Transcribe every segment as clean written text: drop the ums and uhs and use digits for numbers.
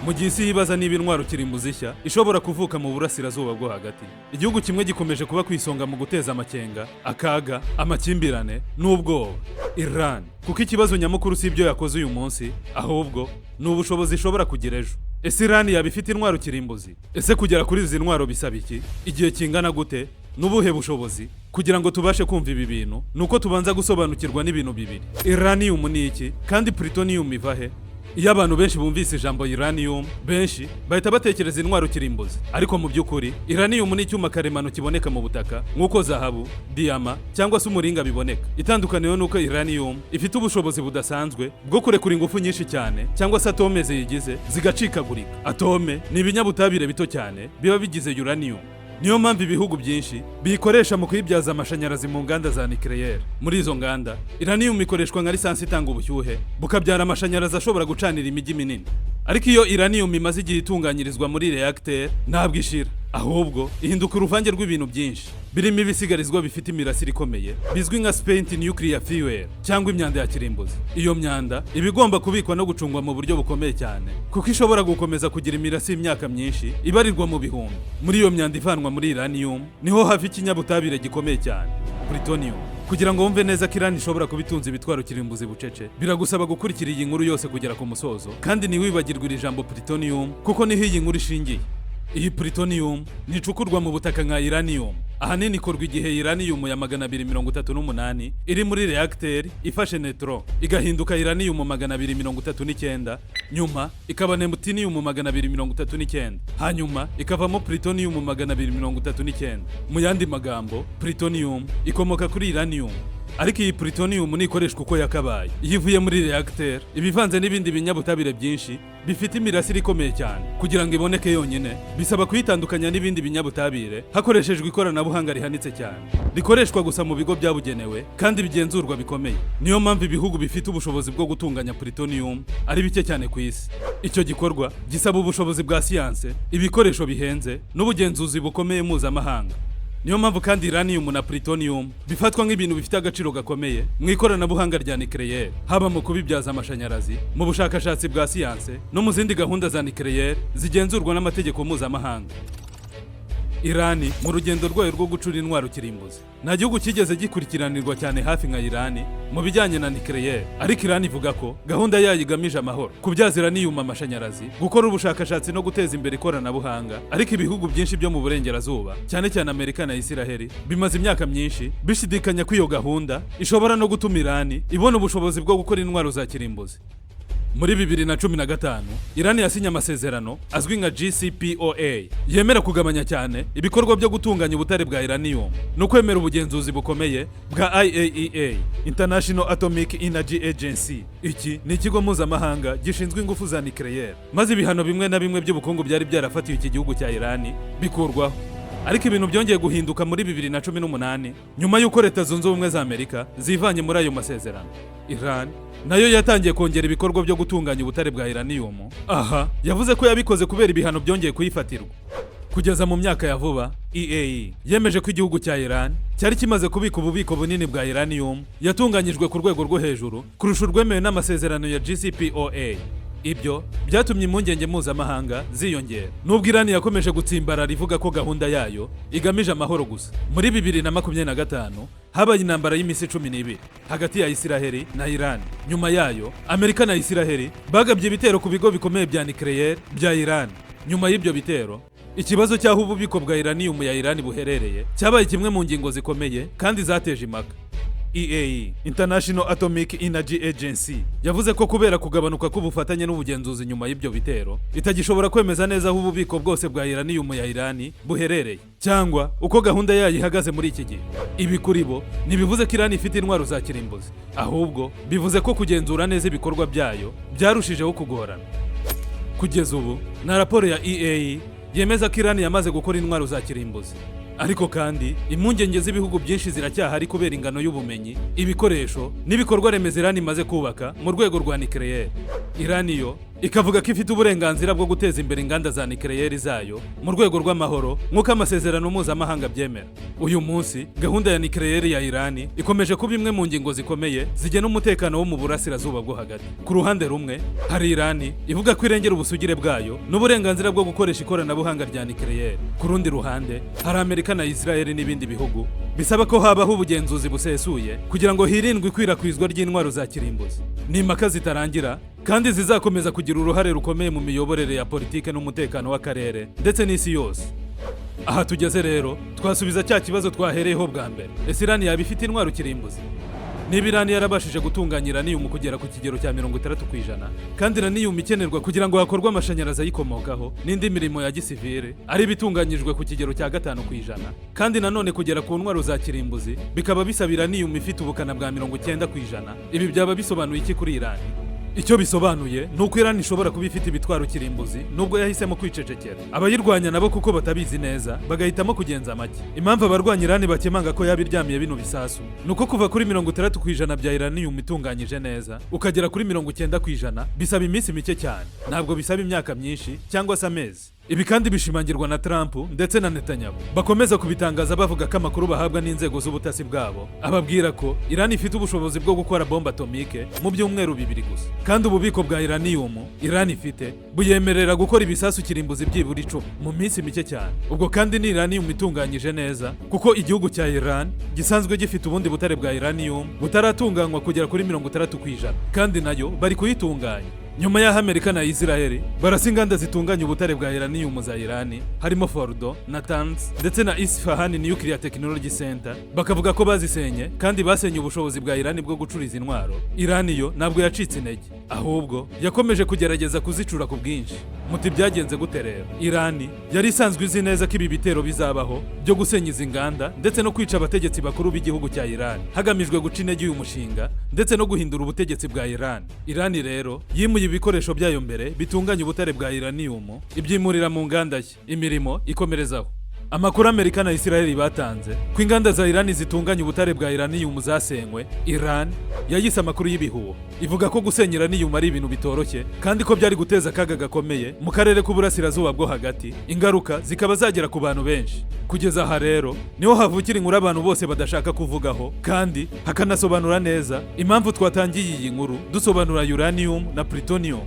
Mu gihe isi yibaza niba intwaro kirimbuzi nshya ishobora kuvuka mu Burasirazuba bwo Hagati, igihugu kimwe gikomeje kuba ku isonga mu guteza amakenga, akaga, amakimbirane n'ubwoba: Iran. Kuko ikibazo nyamukuru si ibyo yakoze uyu munsi, ahubwo ni ubushobozi ishobora kugira ejo. Ese Iran yaba ifite intwaro kirimbuzi? Ese kugera kuri izi ntwaro bisaba iki, igihe kingana gute, n'ubuhe bushobozi? Kugira ngo tubashe kumva ibi bintu, ni uko tubanza gusobanukirwa n'ibintu bibiri: uranium ni iki, kandi plutonium iva he? Iyo abantu benshi bumvise ijambo uranium, benshi bahita batekereza intwaro kirimbuzi. Ariko mu by'ukuri, uranium ni icyuma karemano kiboneka mu butaka nk'uko zahabu, diyama cyangwa se umuringa biboneka. Itandukaniro ni uko uranium ifite ubushobozi budasanzwe bwo kurekura ingufu nyinshi cyane, cyangwa se atome ziyigize zigacikagurika. Atome ni ibinyabutabire bito cyane biba bigize uranium. Niyo mpamvu ibihugu byinshi biyikoresha mu kuyibyaza amashanyarazi mu nganda za nucléaire. Muri izo nganda, uranium ikoreshwa nka lisansi itanga ubushyuhe bukabyara amashanyarazi ashobora gucanira imijyi minini. Ariko iyo uranium imaze igihe itunganyirizwa muri reacteur, ntabwo ishira, ahubwo ihinduka uruvange rw'ibintu byinshi birimo ibisigarizwa bifite imirasire ikomeye bizwi nka spent nuclear fuel cyangwa imyanda ya kirimbuzi. Iyo myanda iba igomba kubikwa no gucungwa mu buryo bukomeye cyane, kuko ishobora gukomeza kugira imirasire imyaka myinshi ibarirwa mu bihumbi. Muri iyo myanda ivanwa muri uranium niho hava ikinyabutabire gikomeye cyane, plutonium. Kugira ngo wumve neza ko Iran ishobora kuba itunze ibitwaro kirimbuzi bucece, biragusaba gukurikira iyi nkuru yose kugera ku musozo, kandi ntiwibagirwe iri jambo plutonium, kuko niho iyi nkuru ishingiye. Iyi plutonium nticukurwa mu butaka nka uranium. Ahanini ikorwa igihe uranium ya 238 iri muri reacteur ifashe neutron, igahinduka uranium 239, nyuma ikaba neptunium 239, hanyuma ikavamo plutonium 239. Mu yandi magambo, plutonium ikomoka kuri uranium. Ariko iyi plutonium ntikoreshwa uko yakabaye. Iyo ivuye muri reacteur, iba ivanze n'ibindi binyabutabire byinshi bifite imirasire ikomeye cyane. Kugira ngo iboneke yonyine, bisaba kuyitandukanya n'ibindi binyabutabire hakoreshejwe ikoranabuhanga rihanitse cyane, rikoreshwa gusa mu bigo byabugenewe kandi bigenzurwa bikomeye. Niyo mpamvu ibihugu bifite ubushobozi bwo gutunganya plutonium ari bike cyane ku isi. Icyo gikorwa gisaba ubushobozi bwa siyanse, ibikoresho bihenze n'ubugenzuzi bukomeye mpuzamahanga. Niyo mpamvu kandi uranium na plutonium bifatwa nk'ibintu bifite agaciro gakomeye mu ikoranabuhanga rya nucléaire, haba mu kubibyaza amashanyarazi, mu bushakashatsi bwa siyanse no mu zindi gahunda za nucléaire zigenzurwa n'amategeko mpuzamahanga. Irani mu rugendo rwayo rwo gucura intwaro kirimbuzi. Nta gihugu cyigeze gikurikiranirwa cyane hafi nka Irani mu bijyanye na nucléaire. Ariko Irani ivuga ko gahunda yayo igamije amahoro, kubyaza uranium amashanyarazi, gukora ubushakashatsi no guteza imbere ikoranabuhanga. Ariko ibihugu byinshi byo mu Burengerazuba, cyane cyane Amerika na Isiraheli, bimaze imyaka myinshi bishidikanya ko iyo gahunda ishobora no gutuma Irani ibona ubushobozi bwo gukora intwaro za kirimbuzi. Muri 2015, Irani yasinye amasezerano azwi nka JCPOA, yemera kugabanya cyane ibikorwa byo gutunganya ubutare bwa uranium no kwemera ubugenzuzi bukomeye bwa IAEA, International Atomic Energy Agency. Iki ni ikigo mpuzamahanga gishinzwe ingufu za nucléaire. Maze ibihano bimwe na bimwe by'ubukungu byari byarafatiwe iki gihugu cya Irani bikurwaho. Ariko ibintu byongeye guhinduka muri 2018, nyuma y'uko Leta Zunze Ubumwe za Amerika zivanye muri ayo masezerano. Iran nayo yatangiye kongera ibikorwa byo gutunganya ubutare bwa uranium. Aha yavuze ko yabikoze kubera ibihano byongeye kuyifatirwa. Kugeza mu myaka ya vuba, IAEA yemeje ko igihugu cya Iran cyari kimaze kubika ububiko bunini bwa uranium yatunganyijwe ku rwego rwo hejuru kurusha urwemewe n'amasezerano ya JCPOA. Ibyo byatumye impungenge mpuzamahanga ziyongera, nubwo Irani yakomeje gutsimbarara ivuga ko gahunda yayo igamije amahoro gusa. Muri 2025 habaye intambara y'iminsi 12 hagati ya Isiraheli na Irani. Nyuma yayo, Amerika na Isiraheli bagabye ibitero ku bigo bikomeye bya nucléaire bya Irani. Nyuma y'ibyo bitero, ikibazo cy'aho ububiko bwa uranium ya Irani buherereye cyabaye kimwe mu ngingo zikomeye kandi zateje impaka. IAEA, International Atomic Energy Agency, yavuze ko kubera kugabanuka k'ubufatanye n'ubugenzuzi nyuma y'ibyo bitero, itagishobora kwemeza neza aho ububiko bwose bwa uranium ya Irani buherereye cyangwa uko gahunda yayo ihagaze muri iki gihe. Ibi kuri bo ntibivuze ko Irani ifite intwaro za kirimbuzi, ahubwo bivuze ko kugenzura neza ibikorwa byayo byarushijeho kugorana. Kugeza ubu, nta raporo ya IAEA yemeza ko Irani yamaze gukora intwaro za kirimbuzi. Ariko kandi impungenge z'ibihugu byinshi ziracyahari kubera ingano y'ubumenyi, ibikoresho n'ibikorwa remezo Irani imaze kubaka mu rwego rwa nucléaire. Irani yo Ikavuga ko ifite uburenganzira bwo guteza imbere inganda za nikeleyeri zayo mu rwego rw'amahoro, nk'uko amasezerano mpuzamahanga abyemera. Uyu munsi gahunda ya nikeleyeri ya Irani ikomeje kuba imwe mu ngingo zikomeye zigena umutekano wo mu Burasirazuba bwo Hagati. Ku ruhande rumwe hari Irani ivuga ko irengera ubusugire bwayo n'uburenganzira bwo gukoresha ikoranabuhanga rya nikeleyeri. Ku rundi ruhande hari Amerika na Israel n'ibindi bihugu bisaba ko habaho ubugenzuzi busesuye kugira ngo hirindwe ikwirakwizwa ry'intwaro za kirimbuzi. Ni impaka zitarangira kandi zizakomeza kugira uruhare rukomeye mu miyoborere ya politike n'umutekano w'akarere ndetse n'isi yose. Aha tugeze rero, twasubiza cya kibazo twahereyeho bwa mbere: ese Irani yaba ifite intwaro kirimbuzi? Niba Irani yarabashije gutunganya iraniyumu kugera ku kigero cya 60%, kandi iraniyumu ikenerwa kugira ngo hakorwe amashanyarazi ayikomokaho n'indi mirimo ya gisivire ari ibitunganyijwe ku kigero cya 5%, kandi nanone kugera ku ntwaro za kirimbuzi bikaba bisaba iraniyumu ifite ubukana bwa 90%, ibi byaba bisobanuye iki kuri Irani? Icyo bisobanuye ni uko Irani ishobora kuba ifite ibitwaro kirimbuzi nubwo yahisemo kwicecekera. Abayirwanya nabo, kuko batabizi neza, bagahitamo kugenza make. Impamvu abarwanya Irani bakemanga ko yaba iryamiye bino bisasu ni uko kuva kuri 60% bya iraniyumu itunganyije neza ukagera kuri 90% bisaba iminsi mike cyane, ntabwo bisaba imyaka myinshi cyangwa se amezi. Ibi kandi bishimangirwa na Trump ndetse na Netanyahu, bakomeza kubitangaza bavuga ko amakuru bahabwa n'inzego z'ubutasi bwabo ababwira ko Irani ifite ubushobozi bwo gukora bombe atomique mu byumweru 2 gusa, kandi ububiko bwa iraniyumu Irani ifite buyemerera gukora ibisasu kirimbuzi byibura 10 mu minsi mike cyane. Ubwo kandi ni iraniyumu itunganyije neza, kuko igihugu cya Iran gisanzwe gifite ubundi butare bwa iraniyumu butaratunganywa kugera kuri 60%, kandi nayo bari kuyitunganya. Nyuma y'aho Amerika na Israel barasa inganda zitunganya ubutare bwa iraniyumu za Irani, harimo Fordo, Natanz ndetse na Isfahan Nuclear Technology Center, bakavuga ko bazisenye kandi basenye ubushobozi bwa Irani bwo gucuriza intwaro, Irani yo ntabwo yacitse intege, ahubwo yakomeje kugerageza kuzicura ku bwinshi. Muti byagenze gute rero? Irani yari isanzwe izi neza ko ibi bitero bizabaho byo gusenya izi nganda ndetse no kwica abategetsi bakuru b'igihugu cya Irani, hagamijwe guca intege uyu mushinga ndetse no guhindura ubutegetsi bwa Irani. Irani rero yimuye ibikoresho byayo mbere bitunganya ubutare bwa iraniyumu, ibyimurira mu nganda nshya, imirimo ikomerezaho. Amakuru Amerika na Israel batanze ko inganda za Irani zitunganya ubutare bwa iraniyumu zasenywe, Iran yayise amakuru y'ibihuha, ivuga ko gusenya iraniyumu ari ibintu bitoroshye kandi ko byari guteza akaga gakomeye mu karere k'Uburasirazuba bwo Hagati, ingaruka zikaba zagera ku bantu benshi. Kugeza aha rero niho havukira inkuru abantu bose badashaka kuvugaho, kandi hakanasobanura neza impamvu twatangiye iyi nkuru dusobanura uranium na plutonium.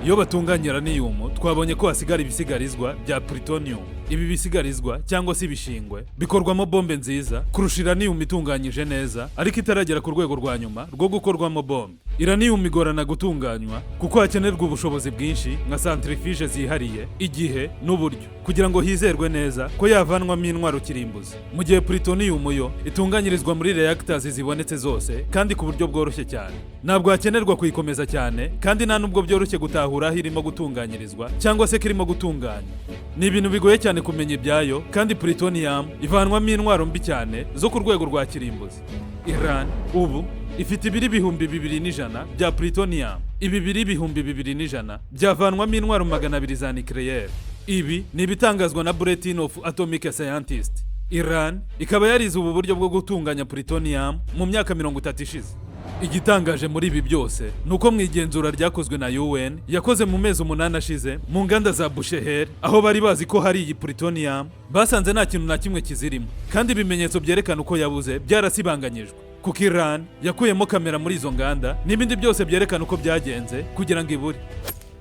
Iyo batunganya uranium, twabonye ko hasigara ibisigarizwa bya plutonium. Ibi bisigarizwa cyangwa se ibishingwe bikorwamo bombe nziza kurusha uranium itunganyije neza ariko itaragera ku rwego rwa nyuma rwo gukorwamo bombe. Uranium igorana gutunganywa kuko hakenerwa ubushobozi bwinshi nka centrifuge zihariye, igihe n'uburyo kugira ngo hizerwe neza ko yavanwamo intwaro kirimbuzi, mu gihe plutonium yo itunganyirizwa muri reactors zibonetse zose kandi ku buryo bworoshye cyane. Ntabwo hakenerwa kuyikomeza cyane, kandi nta nubwo byoroshye gutahura aho irimo gutunganyirizwa cyangwa se ko irimo gutunganywa. Ni ibintu bigoye cyane kumenya ibyayo, kandi plutonium ivanwamo intwaro mbi cyane zo ku rwego rwa kirimbuzi. Iran ubu ifite ibiro 2100 bya plutonium. Ibi biro 2100 byavanwamo intwaro 200 za nucléaire. Ibi ni ibitangazwa na Bulletin of Atomic Scientist. Iran ikaba yarize ubu buryo bwo gutunganya plutonium mu myaka 30 ishize. Igitangaje muri ibi byose ni uko mu igenzura ryakozwe na UN yakoze mu mezi 8 ashize mu nganda za Bushehr, aho bari bazi ko hari iyi plutonium, basanze nta kintu na kimwe kizirimo, kandi ibimenyetso byerekana uko yabuze byarasibanganyijwe, kuko Iran yakuyemo kamera muri izo nganda n'ibindi byose byerekana uko byagenze kugira ngo ibure.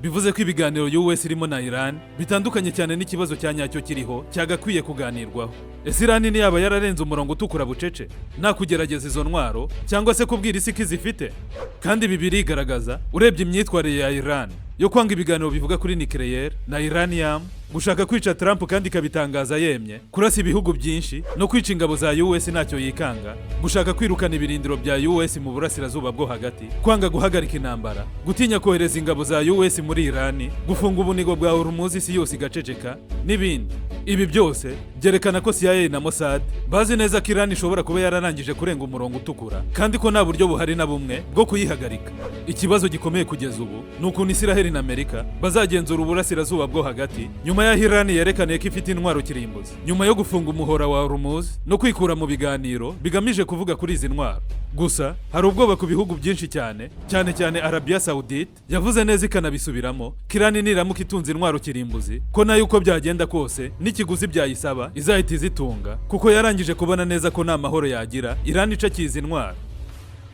Bivuze ko ibiganiro US irimo na Iran bitandukanye cyane n'ikibazo cya nyacyo kiriho cyagakwiye kuganirwaho. Ese Iran ntiyaba yararenze umurongo utukura bucece nta kugerageza izo ntwaro cyangwa se kubwira isi ko izifite? Kandi ibi birigaragaza urebye imyitwarire ya Iran yo kwanga ibiganiro bivuga kuri nucléaire na uranium, gushaka kwica Trump kandi ikabitangaza yemye, kurasa ibihugu byinshi no kwica ingabo za US ntacyo yikanga, gushaka kwirukana ibirindiro bya US mu Burasirazuba bwo Hagati, kwanga guhagarika intambara, gutinya kohereza ingabo za US muri Iran, gufunga ubunigo bwa Hormuz isi yose igaceceka n'ibindi. Ibi byose byerekana ko CIA na Mossad bazi neza ko Iran ishobora kuba yararangije kurenga umurongo utukura, kandi ko nta buryo buhari na bumwe bwo kuyihagarika. Ikibazo gikomeye kugeza ubu ni ukuntu Isiraheli na Amerika bazagenzura Uburasirazuba bwo Hagati nyuma y'aho Iran yerekaniye ko ifite intwaro kirimbuzi, nyuma yo gufunga umuhora wa Hormuz no kwikura mu biganiro bigamije kuvuga kuri izi ntwaro. Gusa hari ubwoba ku bihugu byinshi cyane, cyane cyane Arabia Saudite yavuze neza ikanabisubiramo ko Iran niramuka itunze intwaro kirimbuzi, ko nayo uko byagenda kose n'ikiguzi byayisaba izahita izitunga, kuko yarangije kubona neza ko nta mahoro yagira Iran icakiye izi ntwaro.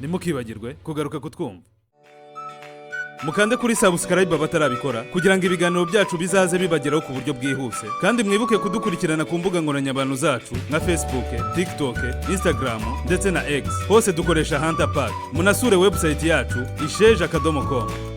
Ntimukibagirwe kugaruka kutwumva, mukande kuri subscribe abatarabikora, kugira ngo ibiganiro byacu bizaze bibageraho ku buryo bwihuse. Kandi mwibuke kudukurikirana ku mbuga nkoranyambaga zacu nka Facebook, TikTok, Instagram ndetse na X. Hose dukoresha Hunter Park. Munasure website yacu isheja.com.